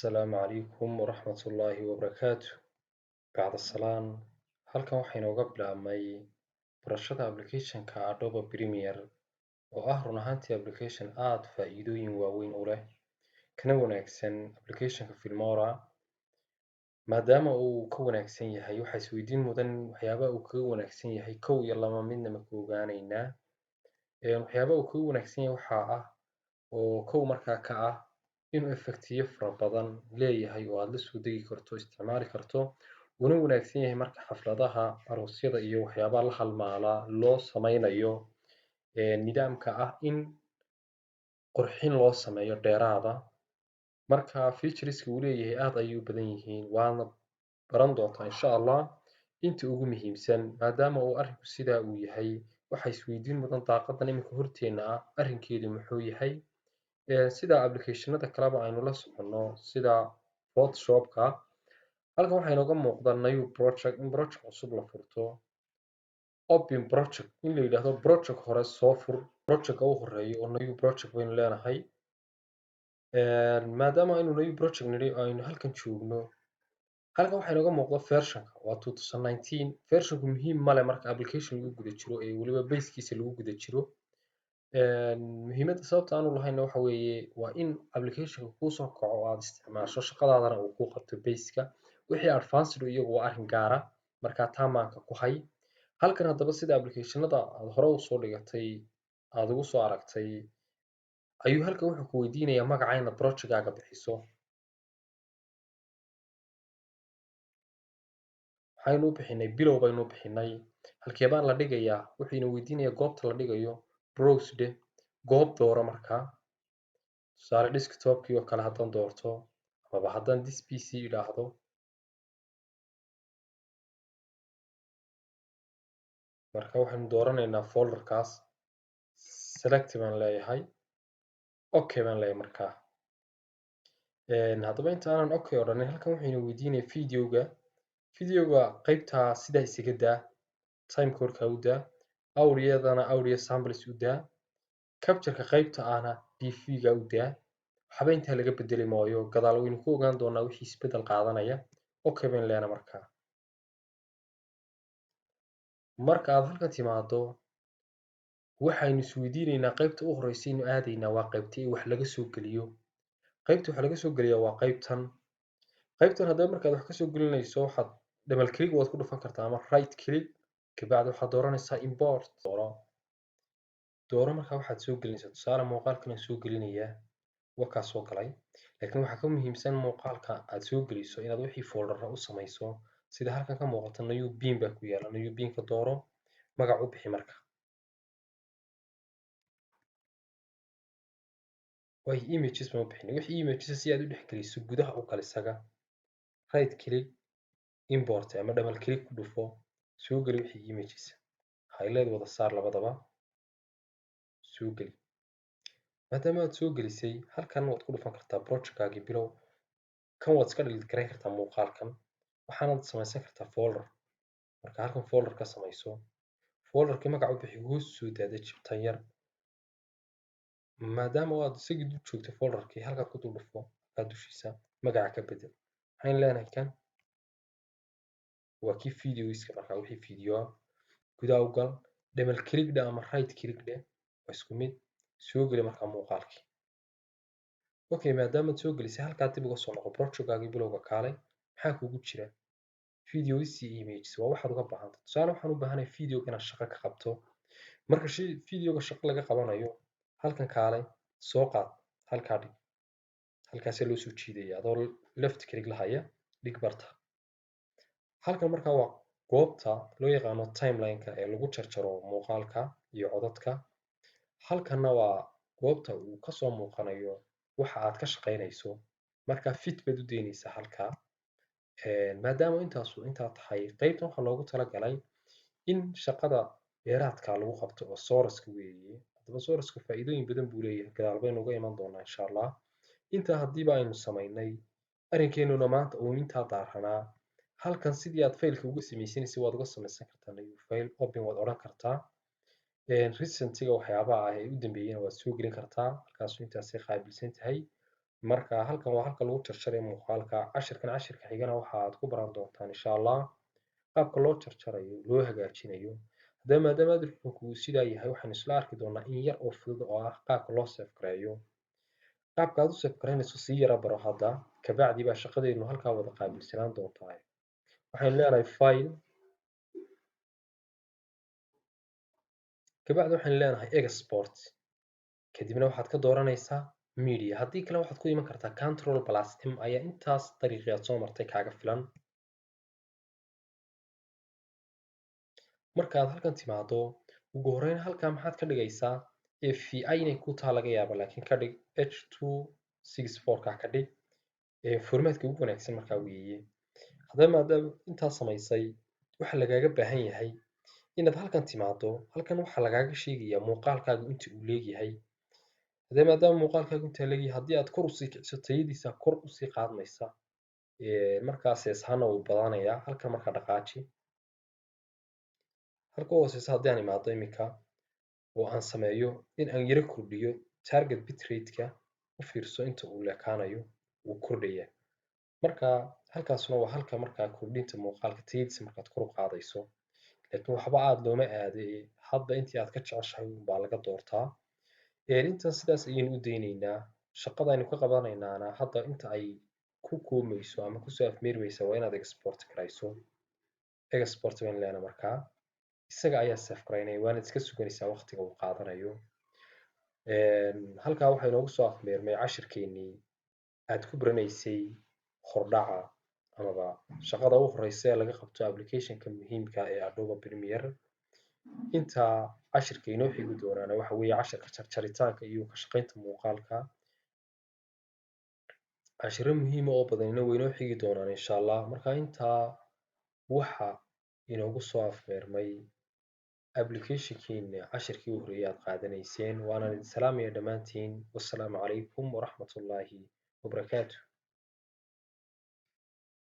Asalaamu calaykum waraxmatullaahi wabarakaatu. Bacda salaan, halkan waxaa inooga bilaabmay barashada application-ka Adobe Premiere, oo ah run ahaantii application aada faa'iidooyin waaweyn u leh, kana wanaagsan application-ka Filmora. Maadaama uu ka wanaagsan yahay, waxaa isweydiin mudan waxyaabaha uu kaga wanaagsan yahay. Kow iyo laba midna ma ka ogaaneynaa. Waxyaabaha uu kaga wanaagsan yahay waxaa ah oo kow markaa ka ah inuu effectiyo fara badan leeyahay oo aad la soo degi karto, isticmaali karto, una wanaagsan yahay marka xafladaha, aroosyada iyo waxyaabaha la halmaala loo sameynayo nidaamka ah in qurxin loo sameeyo dheeraada. Marka featureska uu leeyahay aad ayay u badan yihiin, waana baran doontaa insha Allah inta ugu muhiimsan. Maadaama uu arrinku sidaa uu yahay, waxaa isweydiin mudan daaqadan iminka horteena ah arrinkeedu muxuu yahay. Sida applicationada kaleba aynu la soconno, sida Photoshopka, halkan waxaa inooga muuqda new project, in project cusub la furto, open project in la yidhaahdo project hore soo fur, projectka u horeeyo oo new project baynu leenahay. Maadaama aynu new project nidhi, aynu halkan joogno, halkan waxaa inooga muuqda versionka waa 2019. Versionku muhiim male marka application lagu guda jiro ee weliba basekiisa lagu guda jiro. Muhiimadda sababta aanu lahayna waxa weeye waa in applicationka kuusoo kaco oo aad isticmaasho, shaqadaadana uu kuu qabto baseka. Wixii advanced iyagu waa arrin gaara, markaa taamaanka ku hay. Halkan haddaba, sida applicationada aad hore usoo dhigatay aad ugu soo aragtay, ayuu halkan wuxuu ku weydiinayaa magaca inaad projectkaaga bixiso. Waxaynu u bixinay bilow baynu u bixinay. Halkee baan la dhigayaa? Wuxuu ina weydiinayaa goobta la dhigayo. Browse dheh, goob dooro. Markaa tusaale desktopkii oo kale haddaan doorto, amaba haddaan this PC idhaahdo, marka waxaynu dooranaynaa folderkaas. Select baan leeyahay, okay baan leeyahay. Markaa haddaba inta aanan okay odhanin, halkan wuxuu ina weydiinaya videoga. Videoga qaybtaa sidaa isaga daa, timecodeka u daa, audiodana audio samples u daa, captureka qaybta ahna DV-ga u daa. Waxba intaa laga bedeli maayo, gadaal waynu ku ogaan doonaa wixii isbedel qaadanaya. Okay baynu leenahay. Markaa marka aad halkan timaado, waxaynu isweydiinaynaa qaybta u horeysa aynu aadaynaa waa qaybta wax laga soo geliyo. Qaybta wax laga soo geliyaa waa qaybtan. Qaybtan haddaba markaad wax kasoo gelinayso, waxaad double click waad ku dhufan kartaa ama right click, kabacdi waxaad dooranaysaa import. Dooro, dooro. Markaa waxaad soo gelinaysaa, tusaale muuqaalkan aan soo gelinayaa, waa kaa soo galay. Laakiin waxaa ka muhiimsan muuqaalka aad soo geliso inaad wixii foldera u samayso. Sida halkan ka muuqata, new bin baa ku yaala. New binka dooro, magac u bixi. Marka way images baan u bixinay. Wixii images si aad u dhex geliso gudaha u gal isaga, right click, import ama double click ku dhufo, soo geli wixii images. Highlight wada saar labadaba, soo geli. Maadaama aad soo gelisay, halkan waad ku dhufan kartaa projectkaagii bilow. Kan waad iska delete garayn kartaa muuqaalkan, waxaanaad samaysan kartaa folder. Marka halkan folder ka samayso, folderkii magac u bixi, hoos soo daadaji tan yar. Maadaama aad isagii dul joogto folderkii, halkaad ku dul dhufo, halkaa dushiisa magaca ka bedel. Waxaynu leenahay kan waa kii videoiska. Markaa wixii video ah gudaha u gal, double click dheh ama right click dheh, waa isku mid. Soo geli markaa muuqaalkii. Okay, maadaamaad soo gelisay, halkaa dib uga soo noqo projectkaagii bilowga. Kaalay, maxaa kugu jira? Videos iyo images waa waxaad uga baahantay. Tusaale waxaan u baahanahay videoga inaad shaqo ka qabto. Marka videoga shaqo laga qabanayo, halkan kaalay, soo qaad, halkaa dhig. Halkaasee loo soo jiidaya? Adoo left click la haya, dhig barta halkan. Markaa waa goobta loo yaqaano timeline-ka ee lagu jarjaro muuqaalka iyo codadka. Halkanna waa goobta uu kasoo muuqanayo waxa aad ka shaqaynayso. Marka fit baad u daynaysaa halkaa. Maadaama intaasu intaa tahay, qaybtan waxaa loogu talagalay in shaqada dheeraadka lagu qabto oo source-ka weeye. Haddaba source-ka faa'iidooyin badan buu leeyahay, gadaal baynu uga iman doonaa insha Allah. Intaa haddiiba aynu samaynay, arrinkeenuna maanta uu intaa daaranaa. Halkan sidii aad faylka uga samaysanaysa waad uga samaysan kartaa. New file, open waad odhan kartaa. Recentiga waxyaabaha ah ee u dambeeyena waad soo gelin kartaa. Halkaasu intaasay qaabilsan tahay. Marka halkan waa halka lagu jarjarayo muuqaalka. Cashirkan cashirka xigana waxa aad ku baran doontaan, insha Allah, qaabka loo jarjarayo, loo hagaajinayo. Haddaba maadaama nuxurku uu sidaa yahay, waxaynu isla arki doonaa in yar oo fudud oo ah qaabka loo save gareeyo. Qaabka aad u save garaynayso sii yara baro hadda, kabacdi baa shaqadeenu halkaa wada qaabilsanaan doontaa. Waxaynu leenahay File, kabacdi waxaynu leenahay Export, kadibna waxaad ka dooranaysaa Media. Haddii kale waxaad ku iman kartaa Control plus M ayaa intaas dariiqi aad soo martay kaaga filan. Marka aad halkan timaado, ugu horreyn halkaa maxaad ka dhigaysaa? AVI inay ku taa laga yaaba, laakiin ka dhig H.264 ka ka dhig, formatka ugu wanaagsan markaa weeye. Haddaba maadaama intaas samaysay, waxa lagaaga baahan yahay inaad halkan timaado. Halkan waxaa lagaaga sheegayaa muuqaalkaagu inta uu leegyahay. Haddaba maadaama muuqaalkaagu intaa leegyahay, haddii aad kor usii kiciso, tayadiisa kor usii qaadmaysa, markaas sees ahaana wuu badanayaa. Halkan markaa dhaqaaji halka u hooseysa. Haddii aan imaado iminka oo aan sameeyo in aan yaro kordhiyo target bitrate-ka, u fiirso inta uu leekaanayo, wuu kordhaya. Marka halkaasna waa halka markaa kordhinta muuqaalka tayadiisa markaad kor u qaadayso, laakiin waxba aada looma aade, hadba intii aad ka jeceshahay baa laga doortaa. Intan sidaas ayaynu u daynaynaa. Shaqada aynu ka qabanaynaana hadda inta ay ku koobmayso ama kusoo afmeermaysa waa inaad export garayso. Export baynu leenahay, markaa isaga ayaa save garaynaya, waanaad iska suganaysaa waqtiga uu qaadanayo. Halkaa waxaa inoogu soo afmeermay cashirkeenii aad ku baranaysay hordhaca amaba shaqada u horeysa ee laga qabto applicationka muhiimka ee Adobe Premiere. Inta cashirka inoo xigi doonaana waxa weeye cashirka jarjaritaanka iyo ka shaqeynta muuqaalka. Cashiro muhiima oo badanina way inoo xigi doonaan, insha Allah. Marka intaa waxa inoogu soo afmeermay applicationkiina cashirkii u horreeyay aad qaadanayseen. Waanaan idin salaamaya dhammaantiin. Wassalaamu calaykum waraxmatullaahi wabarakaatu.